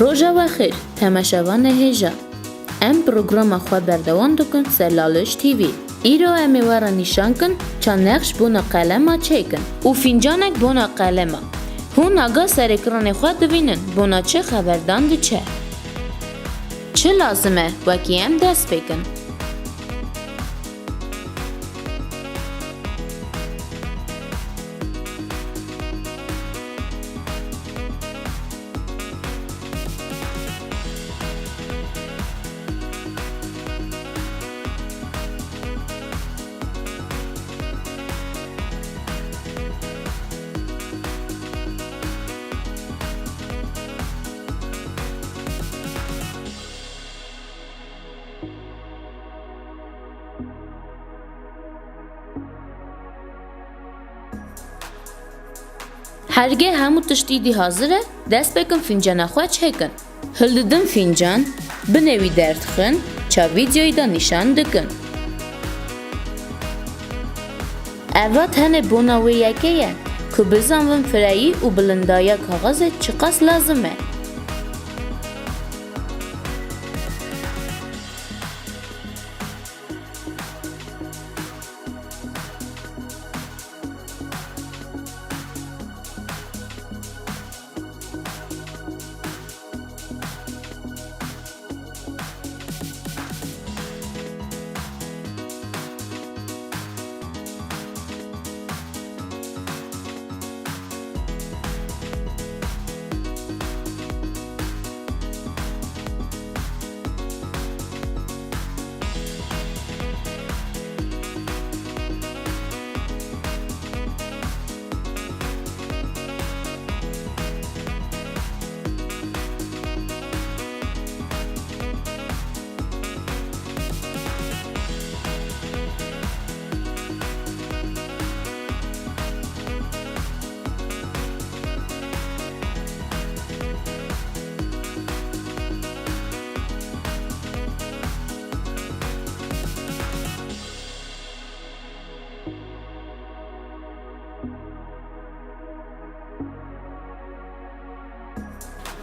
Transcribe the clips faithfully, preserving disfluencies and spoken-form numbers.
Roja we xêr, temaşevanê hêja. Em programa xwe berdewam dikin ser Laliş T V. Îro em ê we re nîşan kin ça nexş bona qelema çêkin û fîncanek bona qelema. Hûn aga ser ekranê xwe dibînin bona çi xeberdan diçe. Çi lazim e wekî em dest pê kin? Hergê hemû tişt îdî hazir e, dest pê kin fîncana xwe çêkin. Hildidin fîncan, binê wî derdixin, ça vîdyoyê de nîşan dikin. Eva tenê bona wê yekê ye ku bizanibin fireyî û bilindaya kaxizê çiqas lazim e.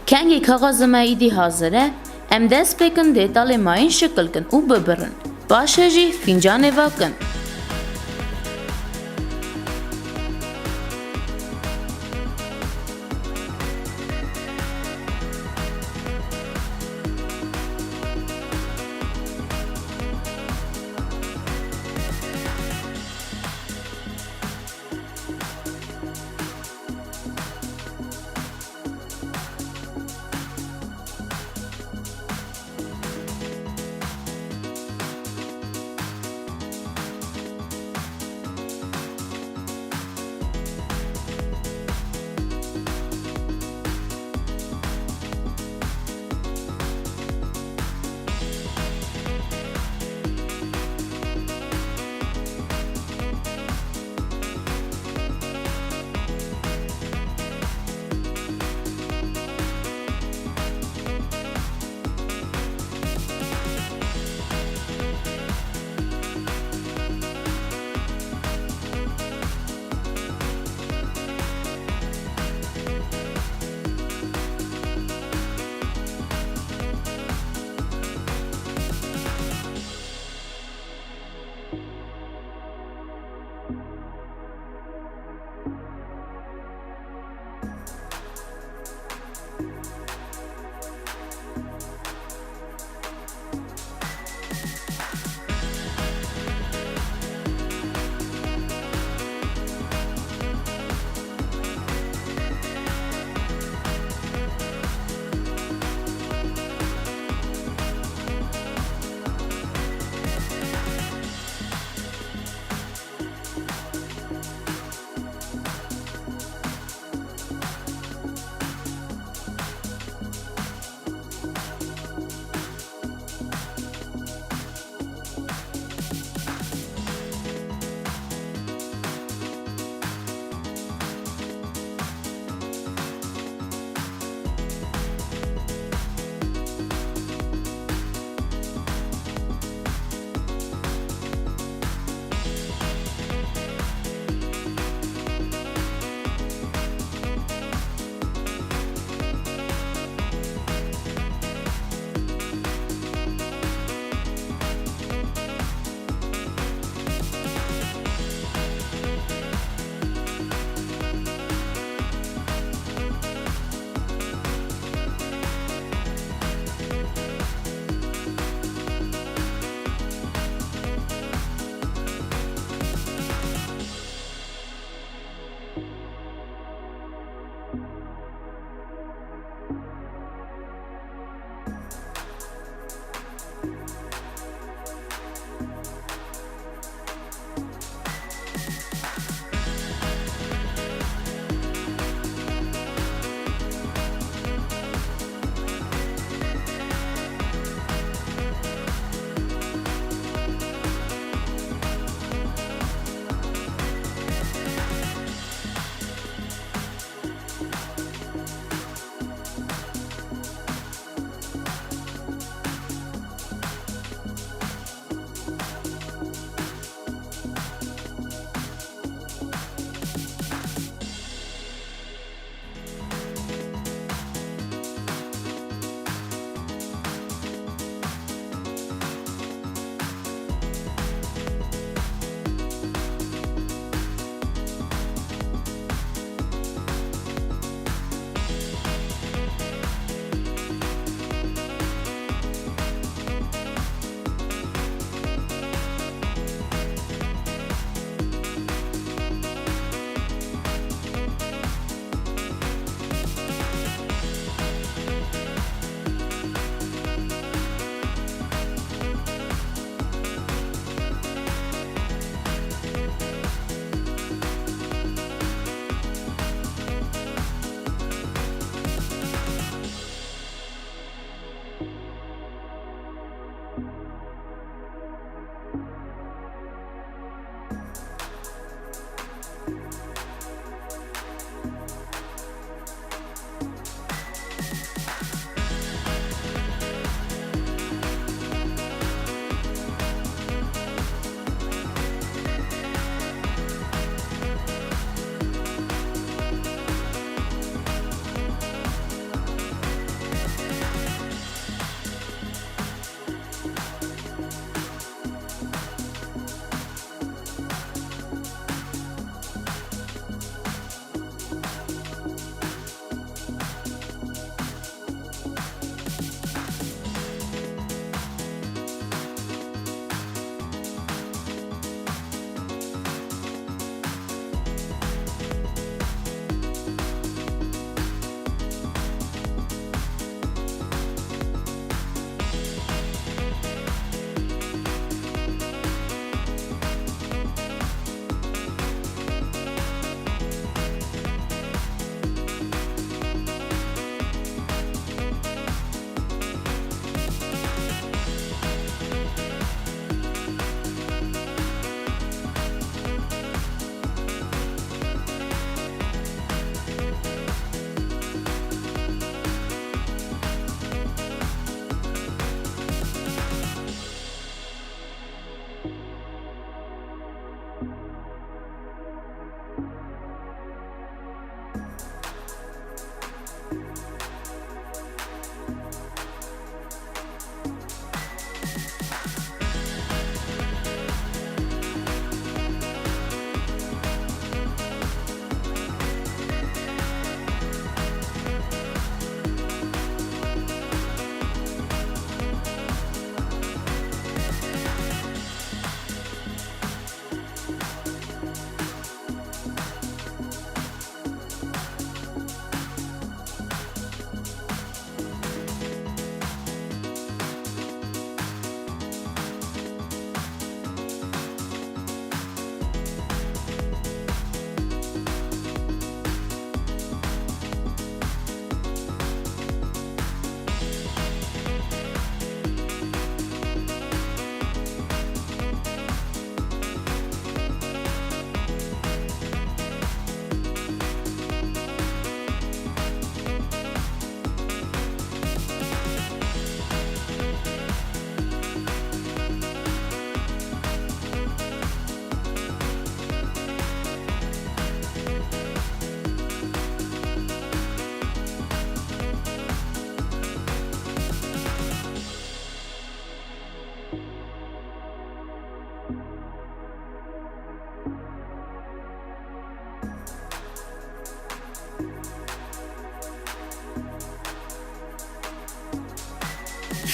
Kengî kaxizê me îdî hazir e, em dest pê kin dêtalê mayîn şikil kin û bibirin. Paşê jî fîncanê vekin.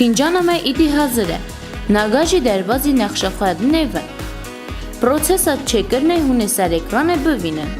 Fîncana me îdî hazir e. Naga jî derbazî nexşa xwe dinêvin. Prosesa çêkirinê hûn ê ser ekranê bibînin.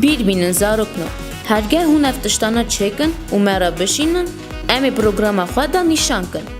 Bîr bînin zarokno, hergeh hûn ev tiştana çêkin û me re bişînin, em ê programa xwe de nîşan kin.